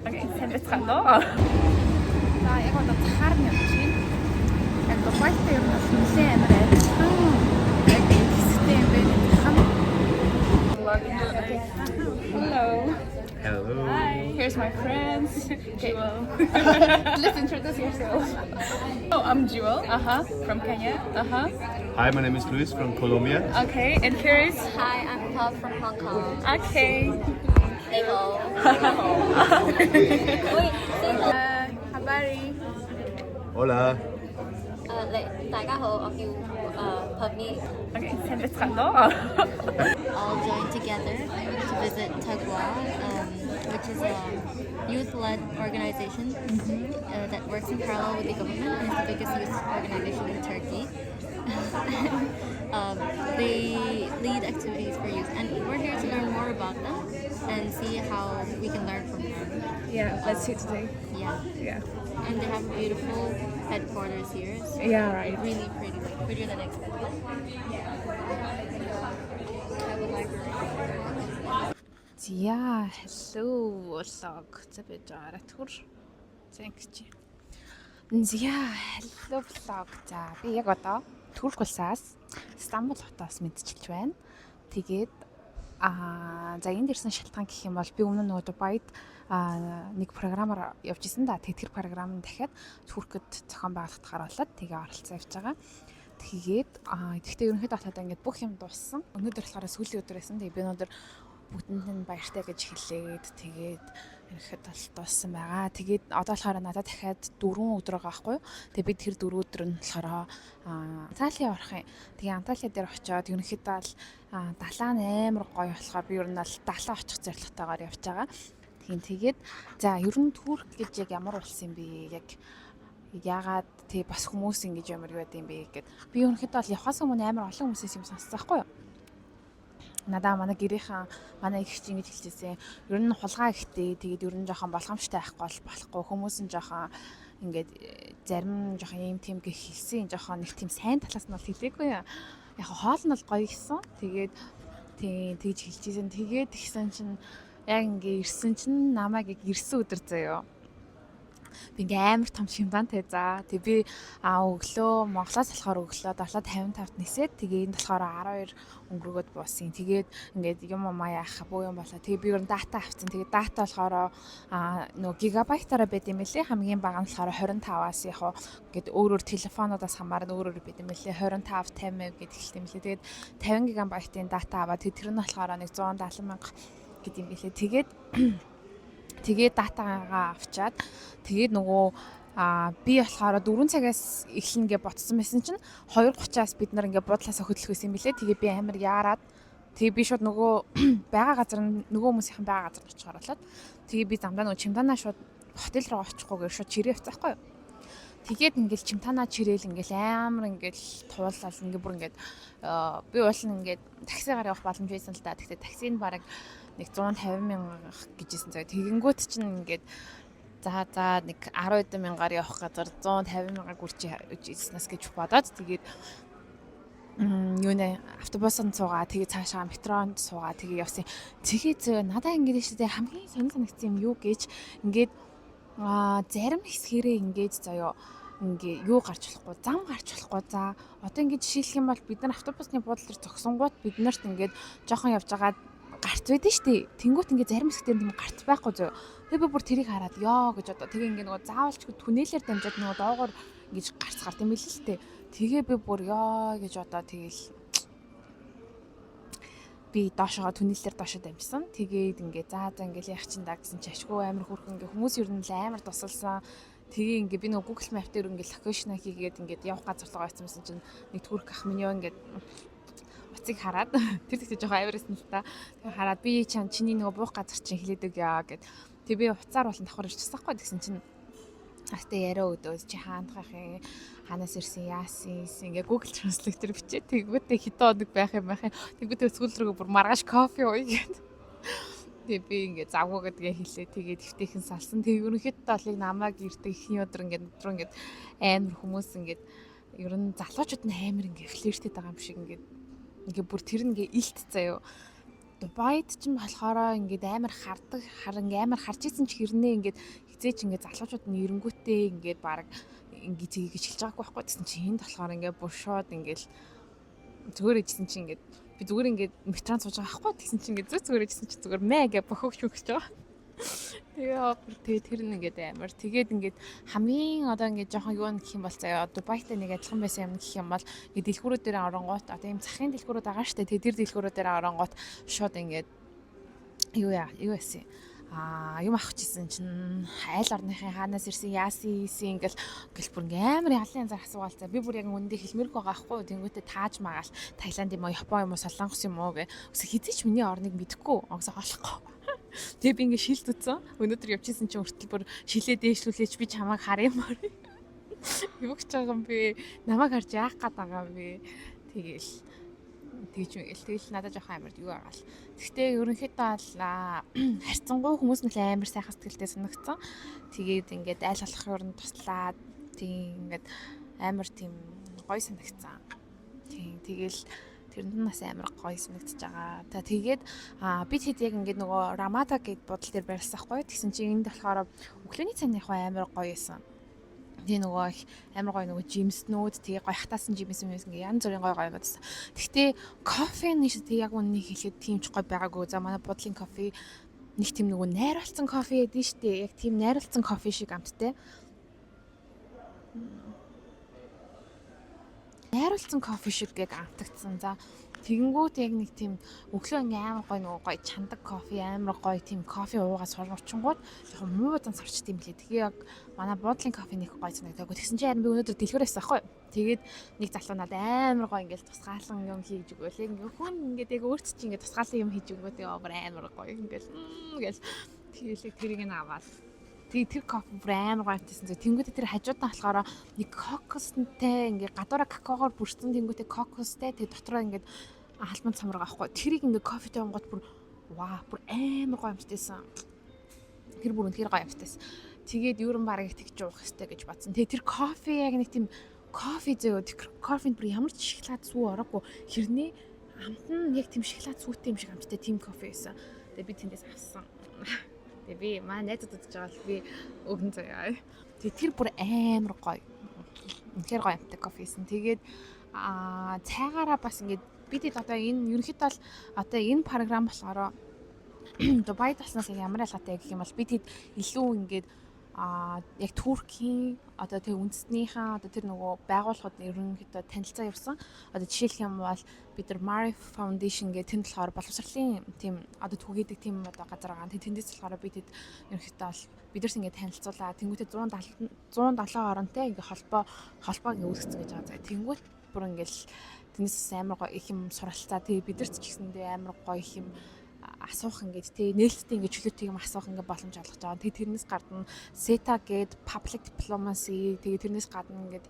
Okay, сайн байцгаана уу? За, яг одоо захаар нь явж байна. Яг Дубайтай ер нь бас нэлээд амар адилхан яг хэсэгтэй юм байна. Зах нь. Hello. Hello. Hi. Here's my friends. Jewel. Please introduce yourself. Oh, I'm Jewel from Kenya. Hi, my name is Luis from Colombia. Okay, and here is Hi, I'm Paul from Hong Kong. Okay. 你好。喂，say hello。 Habari. Hola. 你大家好，我叫Pavni。 Okay, сайн байцгаана уу? All joined together to visit Tagua, which is a youth-led organization that works in parallel with the government and is the biggest youth organization in Turkey. They lead activities for youth, and we're here to learn more about them and see how we can learn from them. Yeah, let's see today. Yeah. And they have beautiful headquarters here. It's really pretty, like prettier than expected. Have a library. За, hello vlog. За, би жаарат түр. За, ингэж. За, hello vlog. За, би яг одоо Турк улсаас, Стамбул хотоос мэндчилж байна. Тэгээд за, энд ирсэн шалтгаан гэх юм бол би өмнө нь нөгөө Дубайд нэг програмаар явж исэн да. Тэгээд тэр програм нь дахиад Туркэд зохион байгуулалт харуулад тэгээ оролцсон явж байгаа. Тэгээд тэгэхдээ ерөнхийдөө одоо ингээд бүх юм дууссан. Өнөөдөр болохоор сүүлийн өдөр байсан. Тэгээ би өнөөдөр бүгдэнд нь баяртай гэж хэлээд, тэгээд ерөнхийдөө бол дууссан байгаа. Тэгээд одоо болохоор надад дахиад 4 өдөр байгаа байхгүй юу? Тэгээд би тэр 4 өдөр нь болохоор Анталия орох юм. Тэгээ Анталия дээр очиод ерөнхийдөө бол далаа нь амар гоё болохоор би ер нь бол далаа очих зорилготойгоор явж байгаа. Тийм, тэгээд за, ер нь Турк гэж яг ямар улс юм бэ? Яг яагаад тий бас хүмүүс ингэж ямар юу байд юм бэ гэд би ерөнхийдөө бол явхаас өмнө амар олон хүмүүсээс юм сонссон байхгүй юу? Надаа манай гэрийнхэн, манай эгч ингэж хэлчихсэн. Ер нь хулгай ихтэй, тэгээд ер нь жоохон болгоомжтой байхгүй бол болохгүй. Хүмүүс нь жоохон ингээд зарим жоохон ийм тийм гэх хэлсэн, жоохон нэг тийм сайн талаас нь бол хэлээгүй юм. Яг хоол нь бол гоё гисэн. Тэгээд тийм тэгж хэлчихсэн. Тэгээд тэгсэн чинь яг ингээ ирсэн чинь намайг яг ирсэн өдөр заяо. Би ингээ амар том чемодантай за. Тэг би өглөө Монголоос болохоор өглөө 7:55-д нисээд, тэгээ энд болохоор 12 өнгөрөөд буусан. Тэгээд ингээд юм уу яах буу юм болоо. Тэгээ би ер нь data авсан. Тэгээд data болохоор нөгөө гигабайтаараа байд юм лээ. Хамгийн бага нь болохоор 25-аас, яг хуу ингээд өөр өөр телефонуудаас хамааран өөр өөр байд юм лээ. 25, 50 гэд эхэлт юм лээ. Тэгээд 50 гигабайтын data аваад, тэгээд тэр нь болохоор нэг 170 мянга гэд юм билээ. Тэгээд data гаа авчаад, тэгээд нөгөө би болохоор 4 цагаас эхлэнэ гэж бодсон байсан чинь 2:30-аас бид нар ингээ буудлаасаа хөдлөх байсан юм билээ. Тэгээ би амар яарад, тэгээ би шууд нөгөө байгаа газар нь, нөгөө хүмүүсийн байгаа газар очихоор болоод, тэгээ би замдаа нөгөө чемоданаа шууд хотел руу очихгүйгээр шууд чирээ явцсан байхгүй юу. Тэгээд ингээл чемоданаа чирээл, ингээл амар ингээл туулаад, ингээ бүр ингээд би уул нь ингээд таксигаар явах боломж байсан л да. Гэхдээ таксинд бараг нэг 150 мянга гэжсэн заяа. Тэгэнгүүт чинь ингээд за нэг 10 хэдэн мянгаар явах газар 150 мянга гүрч ирснээс гэж бодоод, тэгээд юу нэ автобусанд суугаа, тэгээ цаашаа метронд суугаа, тэгээ явсан. Тэгээ зөө, надаа ингэж шүү дээ, хамгийн сонир санагдсан юм юу гэж ингээд зарим хэсгэрээ ингээд заяо, ингээ юу гарч болохгүй, зам гарч болохгүй. За, одоо ингээд жишээлх юм бол бид нар автобусны буудлын дээр зогсонгууд бид нарт ингээд жоохон явж байгаа гарц байдэн штэ. Тэнгүүт ингээ зарим хэсгээр тийм гарц байхгүй зөө. Тэгээ би бүр тэрийг хараад ёо гэж одоо тэгээ ингээ нөгөө заавалчгүй түнэлээр дамжаад нөгөө доогоор ингэж гарц гарт юм билээ л тээ. Тэгээ би бүр ёо гэж одоо тэгэл би доошогоо түнэлээр доошоо дамжсан. Тэгээд ингээ за ингээл яах чинь да гэсэн чи ашгүй амар хөөрхөн ингээ хүмүүс ер нь л амар тусалсан. Тэгээ ингээ би нөгөө Google Map дээр ингээ location хийгээд ингээд явах газар руу очсон байсан чинь нэг турк ах минь ёо ингээд утсыг хараад, тэр тэгтээ жоохон авирсан л та. Тэгээ хараад би чам чиний нөгөө буух газар чинь хэлээд өгье гэд. Тэгээ би утсаар болон давхар ирчихсэн байхгүй, тэгсэн чинь Астай яриа өдөөс чи хаанах юм, хаанаас ирсэн, яасан ингээ Google Translate дээр бичээ. Тэгвэл хэдэн хоног байх юм байх юм. Тэгвэл сүүл рүүгээ бүр маргааш кофе ууя гэд. Тэгээ би ингээ завгүй гэдгээ хэлээ. Тэгээд эвтэйхэн салсан. Тэгээ ерөнхийдөө бол яг намайг ирдэг эхний өдөр ингээд өдрөө ингээд амар хүмүүс ингээд ер нь залуучууд нь амар ингээ flirt тэй байгаа юм шиг ингээд ингээ бүр тэр ингээ илт заяо. Дубайд ч юм болохоор ингээд амар хардаг, хар ингээ амар харж исэн ч хэрнээ ингээд хизээч ингээд залуучууд нь эренгүүтээ ингээд баг ингээд зэгийг хэлж байгаагүй байхгүй. Тэгсэн чинь энд болохоор ингээд бүр шууд ингээд зүгээр ижсэн чинь ингээд би зүгээр ингээд метрон сууж байгаа байхгүй. Тэгсэн чинь ингээд зүгээр ижсэн чинь зүгээр мэ гэ бохогч өгч байгаа. Тэгээ бүр тэгээ тэр нь ингээд амар. Тэгээд ингээд хамгийн одоо ингээд жоохон юу гэх юм бол заяа, Дубайтай нэг адилхан байсан юм гэх юм бол ингээд дэлгүүрүүд дээр оронгууд, одоо ийм захын дэлгүүрүүд байгаа штэ. Тэгээ тэр дэлгүүрүүд дээр оронгууд шууд ингээд юу яа юу яасан, юм авах гэсэн чинь айл орныхын хаанаас ирсэн, яасан ийсэн ингээл гэл бүр ингээм амар ялан янзаар асуугаал. За, би бүр яг үндэ хэлмээргүй байгаа хгүй. Тэнгүүтээ Тааж Магаал Таиланд юм уу, Япон юм уу, Солонгос юм уу гэ. Өсө хизээч миний орныг мэдэхгүй, онгосоо хоолохгүй. Тэгээ би ингээ шилт үтсэн. Өнөөдөр явчихсан чинь хүртэл бүр шилээ дээшлүүлээч, би чамайг харъямаар. Юу гэж байгаа юм бэ? Намайг харж яах гээд байгаа юм бэ? Тэгээл тэгж мэгэл, тэгэл надад жоохон амар юу агаал. Гэхдээ ерөнхийдөө бол харьцангуй хүмүүс нь амар сайхан сэтгэлтэй санагдсан. Тэгээд ингээд айл болох юм туслаад, тийм, ингээд амар тийм гоё санагдсан. Тийм, тэгэл тэрэнд нь бас амар гоё санагдчихж байгаа. За, тэгээд би тэд яг ингээд нөгөө Рамада гэд бодол дээр барьсан хгүй. Тэгсэн чинь энд болохоор өглөөний цайны яг амар гоё байсан. Тэгээ нөгөө их амар гоё нөгөө жимснүүд, тэгээ гоё хатаасан жимс юм ингээ янз бүрийн гоё гоё юмсан. Гэхдээ кофе нэг тэг яг үннийг хэлэхэд тийм ч гоё байгаагүй. За, манай буудлын кофе нэг тийм нөгөө найруулсан кофе гэдэг нь штэ. Яг тийм найруулсан кофе шиг амттай. Найруулсан кофе шиг яг амтагдсан. За, тэгэнгүүт яг нэг тийм өглөө ингээ амар гоё нөгөө гоё чандаг кофе, амар гоё тийм кофе уугаа сурчингууд жоохон муу зан сорчт юм лээ. Тэгээ яг манай буудлын кофе нэг гоё санагдаагүй. Тэгсэн чинь харин би өнөөдөр дэлгүүр байсан байхгүй. Тэгээд нэг залуу надад амар гоё ингээл тусгаалan юм хийж өгөөл. Ингээ хүн ингээд яг өөрт чинь ингээ тусгаалan юм хийж өгөө, тэгээ амар гоё ингээл ингээл тэгэлээ тэрийг нь аваад. Тэгээ тэр кофе бүр амар гоё амтсан. Тэнгүүтээ тэр хажуудаа болохоор нэг кокостай, ингээ гадуураа какаогоор бүрдсэн, тэнгүүтээ кокостай, тэгээ дотроо ингээд алман цамраг авахгүй. Тэрийг ингээ кофетэй унгууд бүр ваа, бүр амар гоё амттайсан. Тэр бүр үнэхээр гоё амттайсан. Тэгээд ер нь бараг тэгж уух хэрэгтэй гэж бодсон. Тэгээ тэр кофе яг нэг тийм кофе зөө, тэр кофенд бүр ямар ч шоколад сүү ороогүй. Хэрнээ амт нь яг тийм шоколад сүүтэй юм шиг амттай тийм кофе байсан. Тэгээ би тэндээс авсан. Тэгээ би маа найзууд үзэж байгаа бол би өгөн заяа. Тэгээ тэр бүр амар гоё. Үнэхээр гоё амттай кофе байсан. Тэгээд цайгаараа бас ингээд бид одоо энэ ерөнхийдөө бол одоо энэ програм болохоор Дубайд болсноос ямар ялгаатай гэх юм бол бид хэд илүү ингээд яг Туркийн одоо тэр үндэснийхээ одоо тэр нөгөө байгууллагууд ерөнхийдөө танилцаа явсан. Одоо жишээлх юм бол бид нар Maarif Foundation гэх тэнд болохоор боловсролын тийм одоо түгээдэг тийм одоо газар байгаа. Тэг тэндээс болохоор бид хэд ерөнхийдөө бол бидэрс ингээд танилцуулаа. Тэнгүүтээ 170 170 оронтой ингээд холбоо холбоо ингээд үүсгэсэн гэж байгаа. За, тэнгүүт бүр ингээд тэндээс амар гоё их юм суралцаа. Тэгээ бидэрт ч гэсэндээ амар гоё их юм асуух, ингээд тий нээлттэй ингээд чөлөөтэй юм асуух ингээд боломж олгож байгаа. Тэгээ тэрнээс гадна SETA гээд public diplomacy, тэгээ тэрнээс гадна ингээд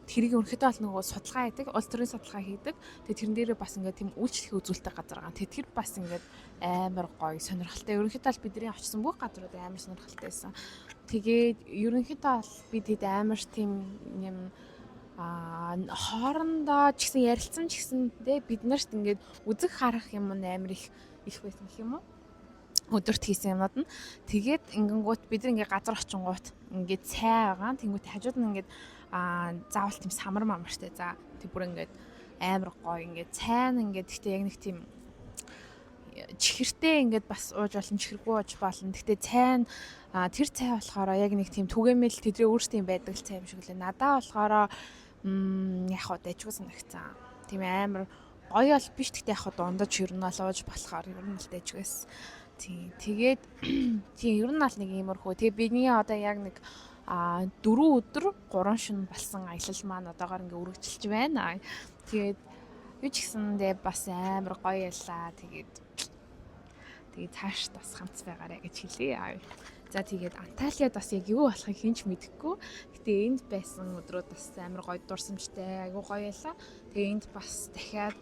тэрийг ерөнхийдөө бол нөгөө судалгаа хийдэг, улс төрийн судалгаа хийдэг. Тэгээ тэрэн дээрээ бас ингээд тийм үйлчлэх үзүүлэлттэй газар байгаа. Тэгээ тэр бас ингээд амар гоё сонирхолтой. Ерөнхийдөө бол бидний очсон бүх газрууд амар сонирхолтой байсан. Тэгээд ерөнхийдөө бол би тэд амар тийм юм хоорондоо ч гэсэн ярилцсан ч гэсэндээ бид нарт ингээд үзэх харах юм амар их их байсан гэх юм уу, өдөрт хийсэн юмнууд нь. Тэгээд ингэнгүүт бид нар ингээ газар очингуут ингээд цай байгаа. Тэнгүүт хажууд нь ингээд заавал тийм самар мамартай. За, тэг бүр ингээд амар гоё ингээд цай нь ингээд гэхдээ яг нэг тийм чихэртэй ингээд бас ууж болно, чихэргүй ууж болно. Гэхдээ цай нь тэр цай болохоор яг нэг тийм түгээмэл тэдний өөрсдийн байдаг цай юм шиг лээ. Надаа болохоор яг хаа дайчгүй санагцсан. Тийм амар гоё бол биш. Гэхдээ яг хаа дундаж ер нь бол ууж болохоор ер нь л дайчгүйс. Тийм. Тэгээд тийм, ер нь аль нэг иймэрхүү. Тэгээ бидний одоо яг нэг 4 өдөр 3 шөнө болсон аялал маань одоогоор ингээ үргэлжилж байна. Тэгээд юу ч гэсэндээ бас амар гоё ялаа. Тэгээд цааш бас хамт байгаарэ гэж хэлье. За, тэгээд Анталиад бас яг юу болохыг хэн ч мэдэхгүй. Гэтэ энд байсан өдрүүд бас амар гоё дурсамжтай, айгуу гоё ялаа. Тэгээ энд бас дахиад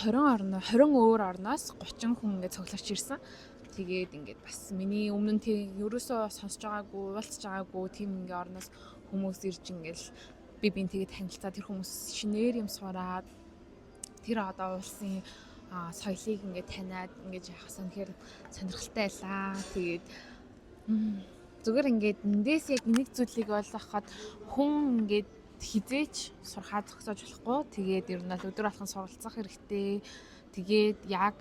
20 орно 20 өөр орноос 30 хүн ингээд цугларч ирсэн. Тэгээд ингээд бас миний өмнө нь тийм ерөөсөө сонсож байгаагүй, уулзж байгаагүй тийм ингээ орноос хүмүүс ирж, ингээл би бин тэгээд танилцаа, тэр хүмүүс шинээр юм сураад, тэр одоо улсын соёлыг ингээд таниад ингэж явах үнэхээр сонирхолтой байлаа. Тэгээд зүгээр ингээд эндээс яг нэг зүйлийг ойлгоход хүн ингээд хэзээ ч сурахаа зогсоож болохгүй. Тэгээд ер нь бол өдөр болгон суралцах хэрэгтэй. Тэгээд яг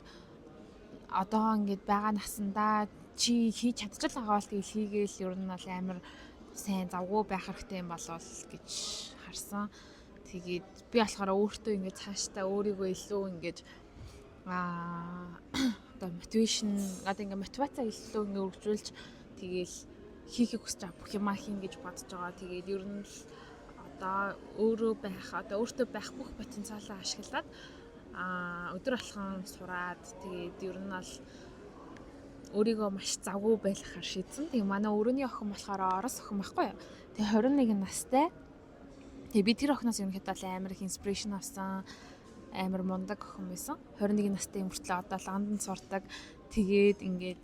одоо ингээд байгаа насандаа чи хийж чадчих л байгаа бол тэгэл хийгээл, ер нь бол амар сайн завгүй байх хэрэгтэй юм болов гэж харсан. Тэгээд би болохоор өөртөө ингээд цаашдаа өөрийгөө илүү ингээд одоо motivation, одоо ингээд мотивацаа илүү ингээд өргөжүүлж, тэгээл хийхийг хүсэж байгаа бүх юмаа хийн гэж бодож байгаа. Тэгээд ер нь л одоо өөрөө байх, одоо өөртөө байх бүх потенциалаа ашиглаад өдөр болгон сураад, тэгээд ер нь бол өөрийгөө маш завгүй байлгахаар шийдсэн. Тэгээ манай өрөөний охин болохоор орос охин байхгүй юу? Тэгээ 21 настай. Тэгээ би тэр охиноос ерөнхийдөө бол амар их inspiration авсан, амар мундаг охин байсан. 21 настай юм хүртлээ одоо Лондонд сурдаг. Тэгээд ингээд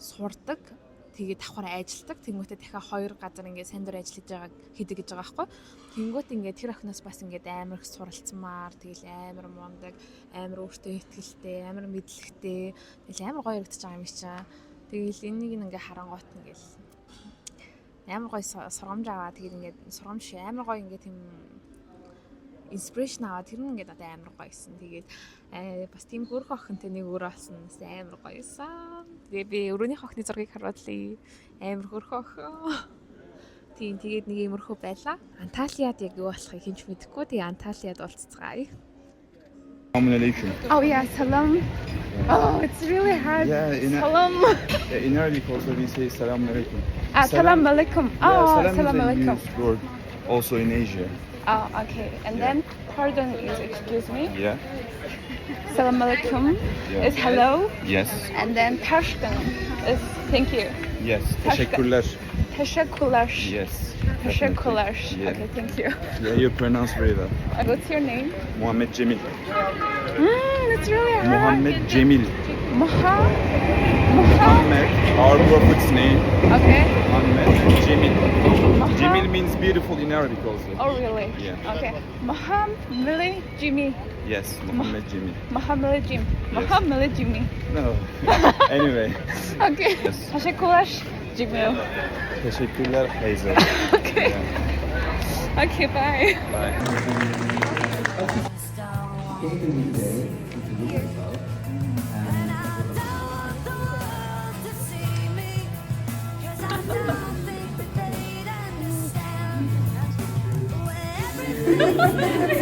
сурдаг. Тэгээд давхар ажилладаг. Тэнгүүтээ дахиад хоёр газар ингээд сайн дур ажиллаж байгаа хийдэг гэж байгаа байхгүй. Тэнгүүт ингээд тэр охиноос бас ингээд амар их суралцмаар, тэгэл амар мундаг, амар өөртөө итгэлтэй, амар мэдлэгтэй. Тэгэл амар гоё яригдчих байгаа юм чинь. Тэгэл энийг ингээд харангуут ингээд амар гоё сургамж аваа. Тэгээд ингээд сургамж шиг амар гоё ингээд тийм inspiration аваа. Тэр нь ингээд одоо амар гоё гэсэн. Тэгээд бас тийм хөөрхөн охинтой нэг өрөө болсон бас амар гоё байсан. Тэгээ би өрөөнийх охины зургийг харуулъя. Амар хөөрхөн охин. Тийм, тэгээд нэг иймэрхүү байлаа. Анталияд яг юу болохыг хэн ч мэдэхгүй. Тэгээ Анталияд уулзацгаая. Alaikum. Oh yeah, salam. Oh, it's really hard. Yeah, in, Salam. in Arabic also we say salam alaikum. Ah, salam alaikum. Yeah, Oh, salam salam is a alaikum. used word also in Asia. Oh, okay. And Yeah. then pardon is excuse me. Salam alaikum is hello. Yes. And then tashkan is thank you. Yes. Teşekkürler. Teşekkürler. Yes. Teşekkürler. Yeah. Okay, thank you. Yeah, you pronounce very well. What's your name? Muhammed Cemil. It's really hard. Muhammed Cemil. Muha. Muha. Muhammed, our prophet's name. Okay. Muhammed Cemil. Muha. Cemil means beautiful in Arabic also. Oh, really? Yeah. Okay. Muhammad Jimmy. Yes, Muhammed Cemil. Muhammad Jim. Yes. Muhammad Jimmy. No. Anyway. Okay. Yes. Teşekkürler Jimmy. Teşekkürler Hazel. Okay. Yeah. Okay, bye. Bye. And I don't want the world to see me, 'cause I don't think that they'd understand. When everything's